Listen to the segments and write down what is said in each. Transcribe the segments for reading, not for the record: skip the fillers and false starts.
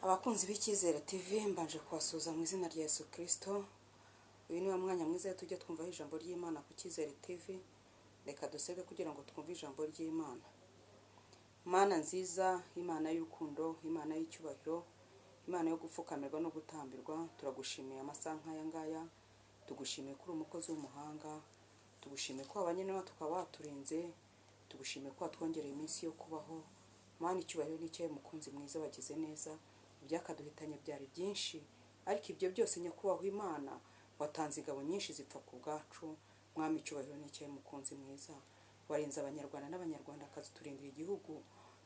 Abakunzi b'Icyizere TV, mbanje kubasuhuza mu izina rya Yesu Kirisito. Uyu ni wa mwanya mwiza tujya twumvaho ijambo ry'Imana ku Cyizere TV. Reka duseke kugira ngo twumve ijambo ry'Imana. Mana nziza, Imana y'urukundo, Imana y'icyubahiro, Imana yo gupfukamirwa no gutambirwa, turagushimiye amasaha nk'aya ngaya. Tugushimiye ko uri umukozi w'umuhanga, tugushimiye ko wabanye natwe tukaba waturinze, tugushimiye ko watwongereye iminsi yo kubaho. Mana, icyubahiro ni icyawe, mukunzi mwiza, wagize neza. Ibyakaduhitanye byari byinshi, ariko ibyo byose, nyakubahwa Imana, watanze ingabo nyinshi zipfa ku bwacu. Mwami, icyubahiro ni icyawe, mukunzi mwiza. Warinze Abanyarwanda n'Abanyarwandakazi, turindira igihugu,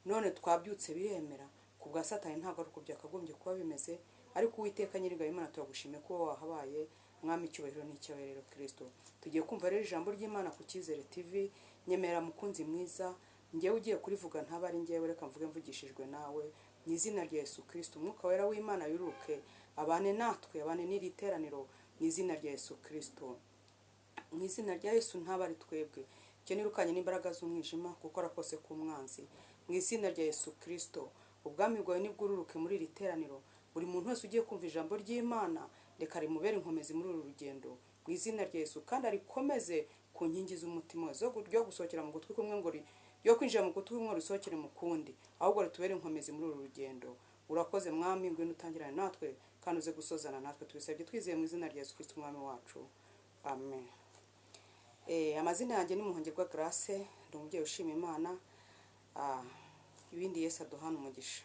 none twabyutse biremera. Ku bwa Satani ntabwo ari uko byakagombye kuba bimeze, ariko Uwiteka Nyiringabo Imana, turagushimiye kuba wahabaye. Mwami, icyubahiro ni icyawe rero Kirisito. Tugiye kumva rero ijambo ry'Imana ku Cyizere TV. Nyemera, mukunzi mwiza, ngewe ugiye kurivuga ntaba ari ngewe, reka mvuge mvugishijwe nawe mu izina rya Yesu Kirisito. Umwuka Wera w'Imana yuruke abane natwe, abane n'iri teraniro mu izina rya Yesu Kirisito. Mu izina rya Yesu, ntaba ari twebwe. Icyo nirukanye n'imbaraga z'umwijima, gukora kose k'umwanzi mu izina rya Yesu Kirisito. Ubwami bwawe nibwururuke muri iri teraniro. Buri muntu wese ugiye kumva ijambo ry'Imana, reka rimubere inkomezi muri uru rugendo mu izina rya Yesu, kandi arikomeze ku nkingi z'umutima we, zo ryo gusohokera mu gutwi kumwe ngo ryo kwinjira mu gutwi kumwe risohokere mu kundi, ahubwo ritubere inkomezi muri uru rugendo. Urakoze Mwami, ngwino utangirane natwe kandi uze gusozana natwe. Tubisabye twizeye mu izina rya Yesu Kristo Umwami wacu, amen. Amazina yanjye ni Muhongerwa Grace, ndi umubyeyi ushima Imana. Ibindi Yesu aduhana umugisha.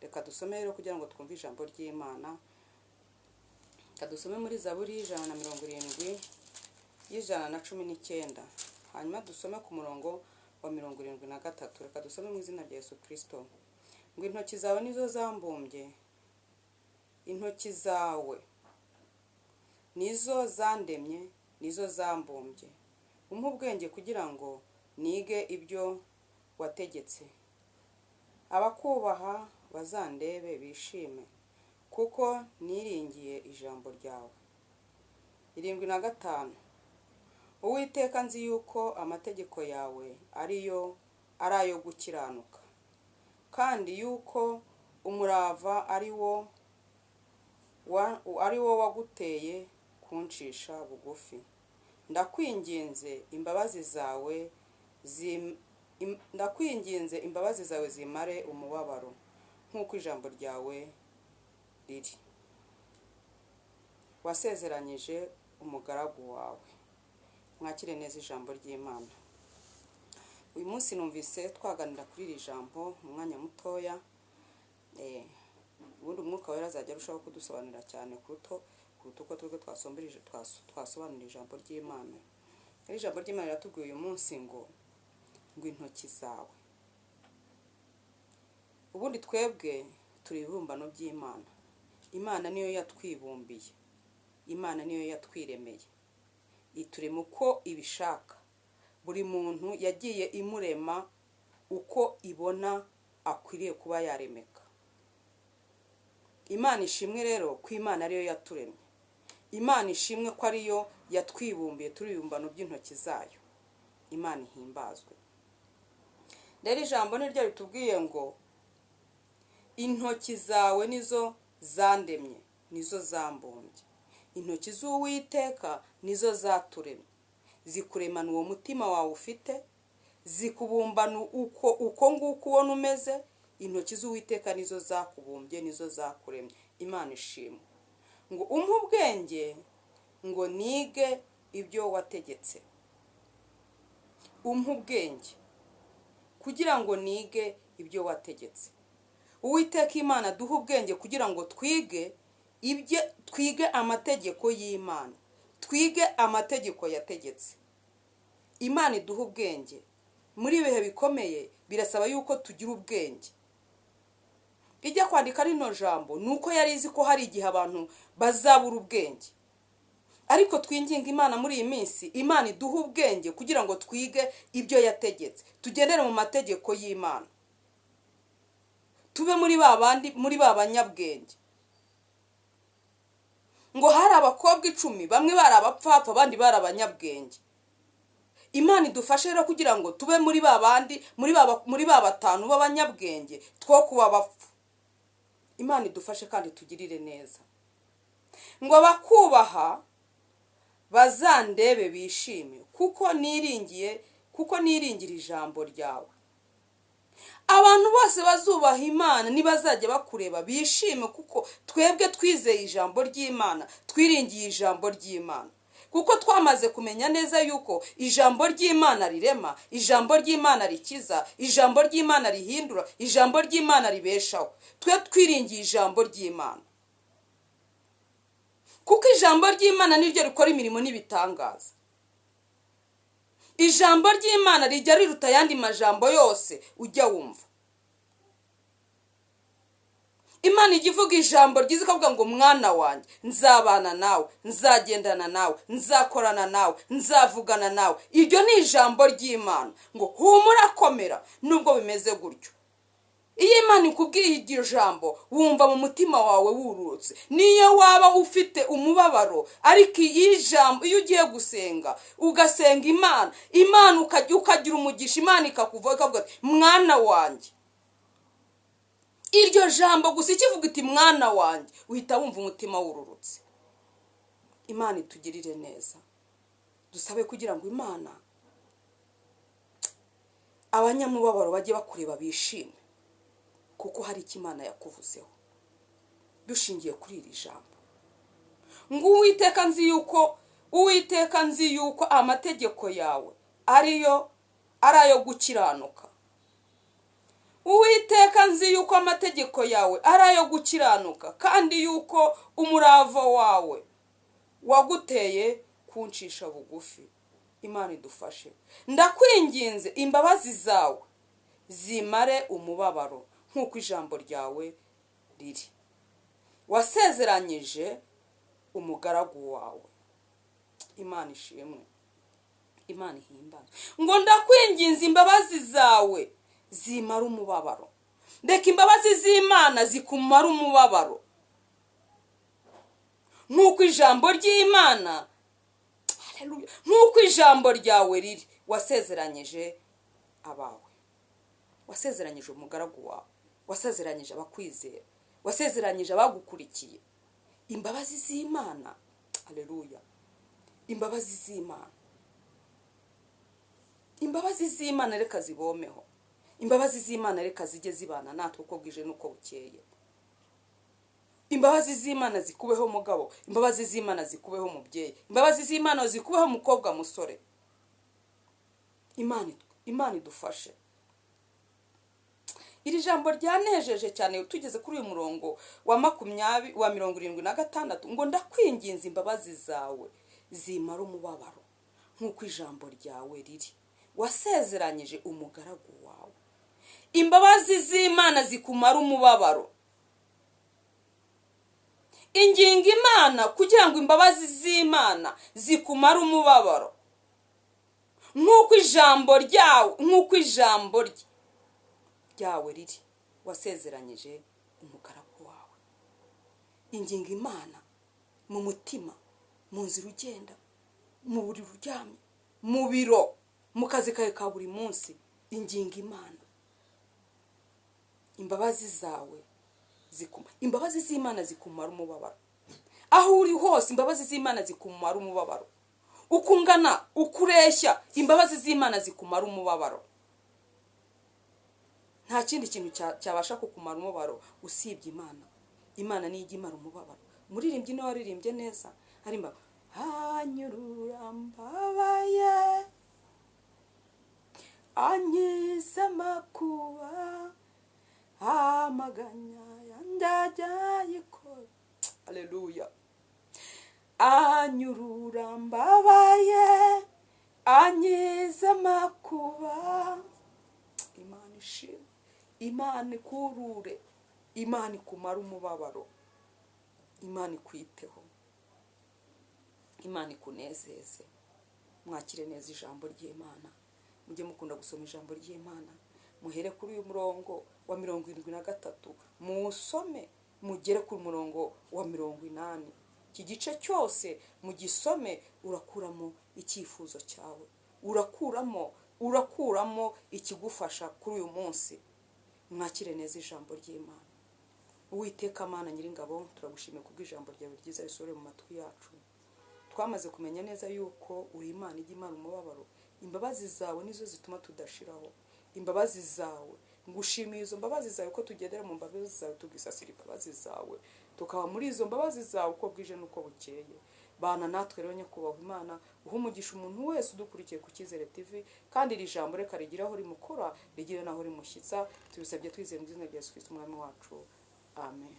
Reka dusome rero kugira ngo twumve ijambo ry'Imana. Reka dusome muri Zaburi y'170, y'119, hanyuma dusome ku murongo wa 73. Reka dusome mu izina rya Yesu Kirisito. Ngo: "Intoki zawe nizo zambumbye, intoki zawe nizo zandemye, nizo zambumbye. Umpe ubwenge kugira ngo nige ibyo wategetse. Abakubaha bazandebe bishime, kuko niringiye ijambo ryawe." 75: "Uwiteka, nzi yuko amategeko yawe ariyo ari ayo gukiranuka, kandi yuko umurava ari wo waguteye kuncisha bugufi. Ndakwinginze, imbabazi zawe ndakwinginze, imbabazi zawe zimare umubabaro nk'uko ijambo ryawe riri, wasezeranyije umugaragu wawe." Mwakire neza ijambo ry'Imana. Uyu munsi numvise twaganira kuri iri jambo mu mwanya mutoya. Ubundi Umwuka Wera azajya arushaho kudusobanurira cyane kuruta uko twebwe twasobanura ijambo ry'Imana. Rero ijambo ry'Imana riratubwiye uyu munsi ngo intoki zawe. Ubundi twebwe turi ibibumbano by'Imana. Imana niyo yatwibumbiye, Imana niyo yatwiremeye, iturema uko ibishaka. Buri muntu yagiye imurema uko ibona akwiriye kuba yaremeka. Imana ishimwe rero ko Imana ariyo yaturemye. Imana ishimwe ko ariyo yatwibumbiye, turi ibibumbano by'intoki zayo. Imana ihimbazwe. Rero ijambo niryo ritubwiye ngo: "Intoki zawe nizo zandemye, nizo zambumbye." Intoki z'Uwiteka nizo zaturemye, zikuremana uwo mutima wawe ufite, zikubumbana uko nguko ubona umeze. Intoki z'Uwiteka nizo zakubumbye, nizo zakuremye. Imana ishimwe. Ngo: "Umpe ubwenge ngo nige ibyo wategetse." Umpe ubwenge kugira ngo nige ibyo wategetse. Uwiteka Imana, duhe ubwenge kugira ngo twige ibyo, twige amategeko y'Imana, twige amategeko yategetse. Imana iduha ubwenge. Muri ibihe bikomeye birasaba yuko tugira ubwenge. Ijya kwandika rino jambo ni uko yari izi ko hari igihe abantu bazabura ubwenge, ariko twinginga Imana muri iyi minsi, Imana iduhe ubwenge kugira ngo twige ibyo yategetse, tugendere mu mategeko y'Imana, tube muri ba bandi, muri ba banyabwenge. Ngo hari abakobwa 10, bamwe bari abapfapfa, abandi bari abanyabwenge. Imana idufashe rero kugira ngo tube muri ba bandi, muri ba batanu b'abanyabwenge, two kuba bapfu. Imana idufashe kandi tugirire neza. Ngo abakubaha bazandebe bishime, kuko niringiye, kuko niringira ijambo ryawe. Abantu bose bazubaha Imana nibazajya bakureba bishime, kuko twebwe twizeye ijambo ry'Imana, twiringiye ijambo ry'Imana, kuko twamaze kumenya neza yuko ijambo ry'Imana rirema, ijambo ry'Imana rikiza, ijambo ry'Imana rihindura, ijambo ry'Imana ribeshaho. Twe twiringiye ijambo ry'Imana, kuko ijambo ry'Imana niryo rikora imirimo n'ibitangaza. Ijambo ry'Imana rijya riruta ayandi majambo yose ujya wumva. Imana ijya ivuga ijambo ryiza ikavuga ngo mwana wanjye, nzabana nawe, nzagendana nawe, nzakorana nawe, nzavugana nawe. Iryo ni ijambo ry'Imana. Ngo humura, komera, nubwo bimeze gutyo. Iyo Imana ikubwiye iryo jambo, wumva mu mutima wawe wururutse. Niyo waba ufite umubabaro, ariko iyi jambo, iyo ugiye gusenga, ugasenga Imana, Imana ukagira umugisha, Imana ikakuvaho ikavuga ati mwana wanjye. Iryo jambo gusa ikivuga iti mwana wanjye, uhita wumva umutima wururutse. Imana itugirire neza. Dusabe kugira ngo Imana, abanyamubabaro bajye bakureba bishime, kuko hari icyo Imana yakuvuzeho. Dushingiye kuri iri jambo ngo Uwiteka nzi yuko, Uwiteka nzi yuko amategeko yawe ariyo ari ayo gukiranuka. Uwiteka nzi yuko amategeko yawe ari ayo gukiranuka, kandi yuko umurava wawe waguteye kuncisha bugufi. Imana idufashe. Ndakwinginze, imbabazi zawe zimare umubabaro nk'uko ijambo ryawe riri, wasezeranyije umugaragu wawe. Imana ishimwe, Imana ihimbazwe. Ngo ndakwinginze, imbabazi zawe zimara umubabaro. Reka imbabazi z'Imana zikumara umubabaro nk'uko ijambo ry'Imana, nk'uko ijambo ryawe riri, wasezeranyije abawe, wasezeranyije umugaragu wawe, wasezeranyije abakwizera, wasezeranyije abagukurikiye. Imbabazi z'Imana, aleluya! Imbabazi z'Imana, imbabazi z'Imana reka zibomeho. Imbabazi z'Imana reka zijye zibana natwe uko bwije n'uko bukeye. Imbabazi z'Imana zikubeho mugabo, imbabazi z'Imana zikubeho mubyeyi, imbabazi z'Imana zikubeho mukobwa, musore. Imana idufashe. Iri jambo ryanejeje cyane tugeze kuri uyu murongo wa 20, wa 76, ngo ndakwinginze, imbabazi zawe zimara umubabaro nk'uko ijambo ryawe riri, wasezeranyije umugaragu wawe. Imbabazi z'Imana zikumara umubabaro. Ingingo Imana kugira ngo imbabazi z'Imana zikumara umubabaro nk'uko ijambo ryawe, nk'uko ijambo ryawe riri, wasezeranyije umugaragu wawe. Ingingo Imana mu mutima, mu nzira ugenda, mu buriri uryamye, mu biro, mu kazi kawe ka buri munsi. Ingingo Imana, imbabazi zawe zikuma, imbabazi z'Imana zikumara umubabaro. Aho uri hose, imbabazi z'Imana zikumara umubabaro. Uko ungana, uko ureshya, imbabazi z'Imana zikumara umubabaro. Nta kindi kintu cyabasha kukumara umubabaro usibye Imana. Imana niyo ijya imara umubabaro. Umuririmbyi niwe waririmbye neza, arimba hanyurura mbabaye, ankiza amakuba, amaganya yanjye yikora. Aleluya! Anyurura mbabaye, ankiza amakuba. Imana ishimwe. Imana ikurure, Imana ikumara umubabaro, Imana ikwiteho, Imana ikunezeze. Mwakire neza ijambo ry'Imana. Mujye mukunda gusoma ijambo ry'Imana. Muhere kuri uyu murongo wa 73, muwusome mugere ku murongo wa 80. Iki gice cyose mugisome, urakuramo icyifuzo cyawe, urakuramo ikigufasha kuri uyu munsi. Mwakire neza ijambo ry'Imana. Uwiteka Mana Nyiringabo, turagushimiye kubw'ijambo ryawe ryiza risohore mu matwi yacu. Twamaze kumenya neza yuko uri Imana ijya imara umubabaro. Imbabazi zawe nizo zituma tudashiraho. Imbabazi zawe, ngushimiye izo mbabazi zawe, ko tugendera mu mbabazi zawe, tugisasira imbabazi zawe, tukaba muri izo mbabazi zawe uko bwije n'uko bukeye. Bana natwe rero, Nyakubahwa Imana, uha umugisha umuntu wese udukurikiye ku Cyizere TV, kandi iri jambo reka rigire aho rimukura, rigire n'aho rimushyitsa. Tubisabye twizeye mu izina rya Yesu Kristo Umwami wacu, amen.